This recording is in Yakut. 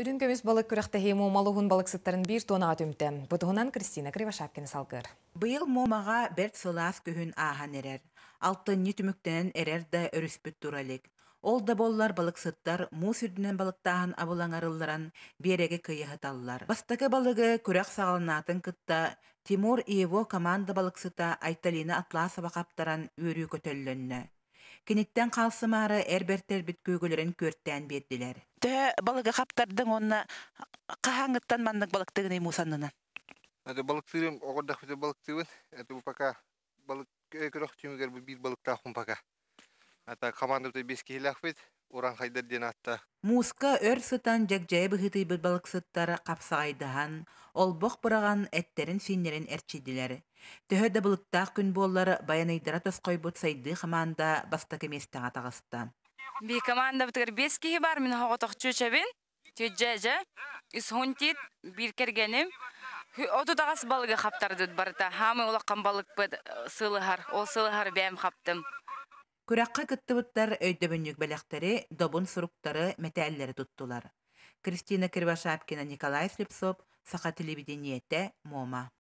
Үрүҥ көмүс балык күрэхтэһии Муома улууһун балыксыттарын биир туонаҕа түмтэ. Бу туһунан Кристина Кривошапкина салгыыр. Быйыл Муомаҕа бэрт сылаас күһүн ааһан эрэр. Алтынньы түмүктэнэн эрэр да өрүспүт тура илик. Ол да буоллар балыксыттар муус үрдүнэн балыктааһын абылаҥар ылларан биэрэги кыйа сыталлар. Бастакы балыгы күрэх саҕаланаатын кытта Тимур и его команда балыксыта Айталина Атласова хаптаран үөрүү көтөллөннө. Киниттэн хаалсымаары эр бэртэрбит күөгүлэрин күөртээн биэрдилэр. Төһө балыгы хаптардың уонна хаһааҥҥыттан маннык балыктыыгыный муус аннынан? Это балыктыырым, оҕо эрдэхпиттэн балыктыыбын. Это бу пока балык күрэх түмүгэр бу биир балыктаахпын пока. Это командабыт биэс киһилээхпит, Урааҥхайдар диэн ааттаах. Мууска өр сытан дьэгдьэйэ быһыытыйбыт балыксыттар хапсаҕайдаһан, олбох быраҕан эттэрин-сииннэрин эрчийдилэр. Төһө да былыттаах күн буоллар, байаныйдара тосхойбут Сайдыы хамаанда бастакы миэстэҕэ таҕыста. Би командабытыгар биэс киһи бар, мин соҕотох чүөчэбин, түдьэдьэ, үс биир кэргэним. 38 балыгы хаптардыт барыта. Хаамый улахан балыкпыт сылыһар, ол сылыһар бэйэм хаптым. Күрэххэ кыттыбыттар өйдөбүнньүк бэлэхтэри, добун суруктары, мэтээллэри туттулар. Кристина Кривошапкина, Николай Слепцов, Саха телевидениетэ, Муома.